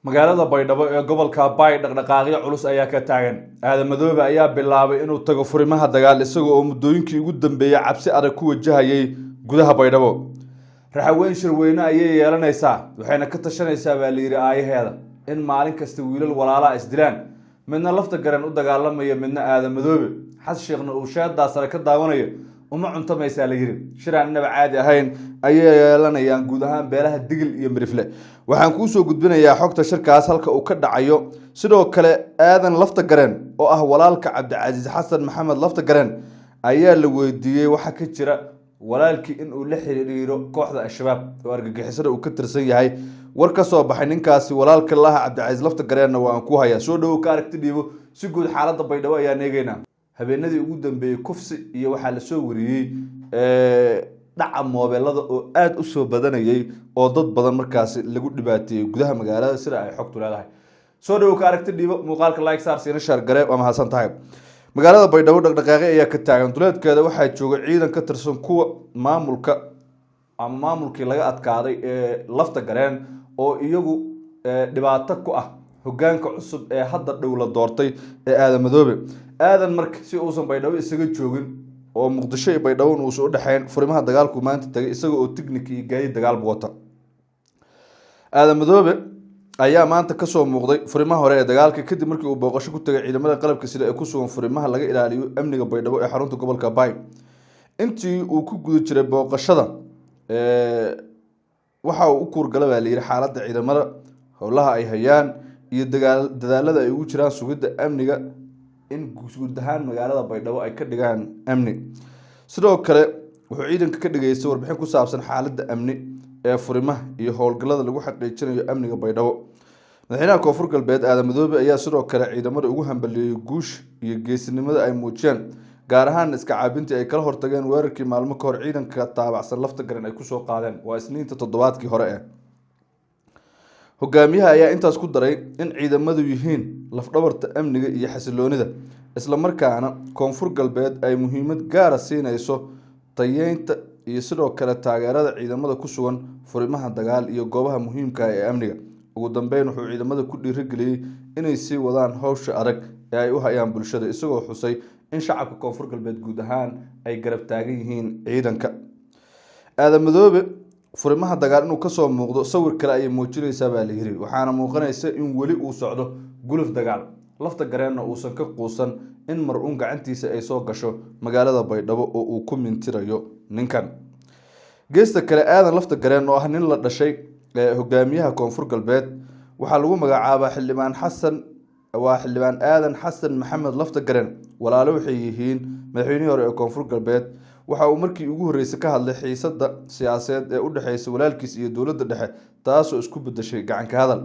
Magaalada Baydhabo ee gobolka Baay dhaqdhaqaaqyo culus ayaa ka taagan. Aadan Madoobe ayaa bilaabay inuu tago furimaha dagaal, isaga oo muddooyinkii ugu dambeeyey cabsi adag ku wajahayay gudaha Baydhabo. Raxaweyn shirweyne ayay yeelanaysaa, waxayna ka tashanaysaa, baa layidhi, aayaheeda. In maalin kasta wiilal walaalaa isdilaan, midna Lafta Garan u dagaalamaya, midna Aadan Madoobe, Xas Sheekhna uu sheedaa sare ka daawanayo, uma cuntamaysaa la yidhi. Shiraan inaba caadi ahayn ayay yeelanayaan guud ahaan beelaha Digil iyo Mirifle. Waxaan kuusoo gudbinayaa xogta shirkaas, halka uu ka dhacayo. Sidoo kale Aadan Lafta Gareen, oo ah walaalka Cabdicasiis Xasan Maxamed Lafta Gareen, ayaa la weydiiyey waxa ka jira walaalkii inuu la xiriiro kooxda Al-Shabaab oo argagixisada uu ka tirsan yahay. War ka soo baxay ninkaasi walaalka laha Cabdicasiis Lafta Gareenna waa aan ku hayaa. Soo dhowow, ka aragti dhiibo. Si guud xaaladda Baydhabo ayaan eegeynaa. Habeenadii ugu dambeeyey kufsi iyo waxaa lasoo wariyey dhaca moobeelada oo aada u soo badanayay, oo dad badan markaasi lagu dhibaateeyey gudaha magaalada, sida ay xogtu leedahay. Soo dhowow, ka aragti dhiibo muuqaalka, like saar, siina share garee. Waa mahadsan tahay. Magaalada Baydhabo dhaqdhaqaaqi ayaa ka taagan. Duleedkeeda waxaa jooga ciidan ka tirsan kuwa maamulka ama maamulkii laga adkaaday ee Lafta Gareen, oo iyagu dhibaato ku ah hogaanka cusub ee hadda dhow la doortay ee Aadan Madoobe. Aadan marka si uusan Baydhabo isaga joogin oo Muqdisho iyo Baydhabo uusan udhexeyn, furimaha dagaalku maanta tagay, isaga oo tignik iyo gaadiid dagaalbu wata. Aadan Madoobe ayaa maanta kasoo muuqday furimaha hore ee dagaalka, kadib markii uu booqasho ku tagay ciidamada qalabka sida ee ku sugan furimaha laga ilaaliyo amniga Baydhabo ee xarunta gobolka Bay. Intii uu ku guda jiray booqashada, waxa uu u kuurgala, baa layidhi, xaaladda ciidamada, howlaha ay hayaan iyo dadaalada ay ugu jiraan sugidda amniga, in guud ahaan magaalada Baydhabo ay ka dhigaan amni. Sidoo kale wuxuu ciidanka ka dhageystay warbixin ku saabsan xaaladda amni ee furimaha iyo howlgallada lagu xaqiijinayo amniga Baydhabo. Madaxweynaha Koonfur Galbeed Aadan Madoobe ayaa sidoo kale ciidamada ugu hambaliyeeyey guusha iyo geesinimada ay muujiyeen, gaar ahaan iska caabintii ay kala hortageen weerarkii maalmo ka hor ciidanka taabacsan Lafta Garan ay kusoo qaadeen. Waa Isniinta toddobaadkii hore eh. Hogaamiyaha ayaa intaas ku daray in ciidamadu yihiin lafdhabarta amniga iyo xasiloonida, islamarkaana Koonfur Galbeed ay muhiimad gaara siinayso tayeynta iyo sidoo kale taageerada ciidamada ku sugan furimaha dagaal iyo goobaha muhiimka ah ee amniga. Ugu dambeyn wuxuu ciidamada ku dhiirigeliyey inay sii wadaan howsha adag ee ay u hayaan bulshada, isagoo xusay in shacabka Koonfur Galbeed guud ahaan ay garab taagan yihiin ciidanka. Aadan Madoobe furimaha dagaal inuu kasoo muuqdo sawir kale ayay muujinaysaa, baa la yiri. Waxaana muuqanaysa in weli uu socdo guluf dagaal, Lafta Gareenna uusan ka quusan in mar uun gacantiisa ay soo gasho magaalada Baydhabo oo uu ku mintirayo ninkan. Geesta kale, Aadan Lafta Gareen, oo ah nin la dhashay hogaamiyaha Koonfur Galbeed, waxaa lagu magacaabaa Xildhibaan Xasan, waa Xildhibaan Aadan Xasan Maxamed Lafta Gareen. Walaalo waxay yihiin madaxweynihii hore ee Koonfur Galbeed. Waxa uu markii ugu horreysay ka hadlay xiisada siyaasadeed ee u dhexeysa walaalkiis iyo dowladda dhexe, taasoo isku bedeshay gacanka hadal.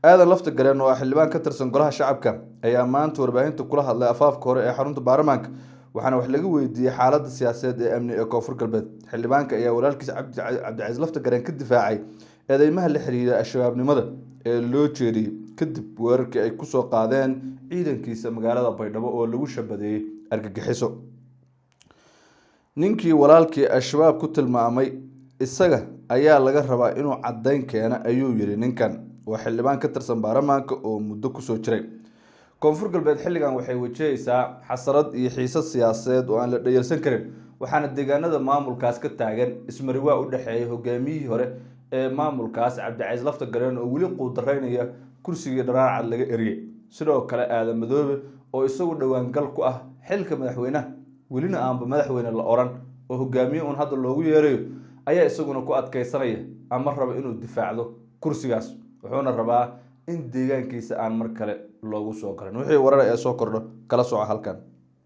Aadan Lafta Gareen, oo ah xildhibaan ka tirsan golaha shacabka, ayaa maanta warbaahinta kula hadlay afaafka hore ee xarunta baarlamaanka, waxaana wax laga weydiiyey xaaladda siyaasadeed ee amni ee Koonfur Galbeed. Xildhibaanka ayaa walaalkiis Cabdicasiis Lafta Gareen ka difaacay eedeymaha la xiriira Al-Shabaabnimada ee loo jeediyey, kadib weerarkii ay kusoo qaadeen ciidankiisa magaalada Baydhabo oo lagu shabadeeyey argagixiso. "Ninkii walaalkii Al-Shabaab ku tilmaamay, isaga ayaa laga rabaa inuu caddayn keena," ayuu yidhi. Ninkan waa xildhibaan ka tirsan baarlamaanka oo muddo kusoo jiray. Koonfur Galbeed xilligan waxay wajahaysaa xasarad iyo xiisad siyaasadeed oo aan la dhayalsan karin, waxaana deegaanada maamulkaas ka taagan ismariwaa u dhexeeya hogaamiyihii hore ee maamulkaas, Cabdicasiis Lafta Gareen, oo weli quudaraynaya kursigii dharaarcad laga eriyey, sidoo kale Aadan Madoobe oo isagu dhowaangal ku ah xilka madaxweynaha, welina aanba madaxweyne la oran oo hogaamiye uun hadda loogu yeerayo, ayaa isaguna ku adkeysanaya ama raba inuu difaacdo kursigaas, wuxuuna rabaa in deegaankiisa aan mar kale loogu soo garan. Wixii warar ee soo kordho, kala soco halkan.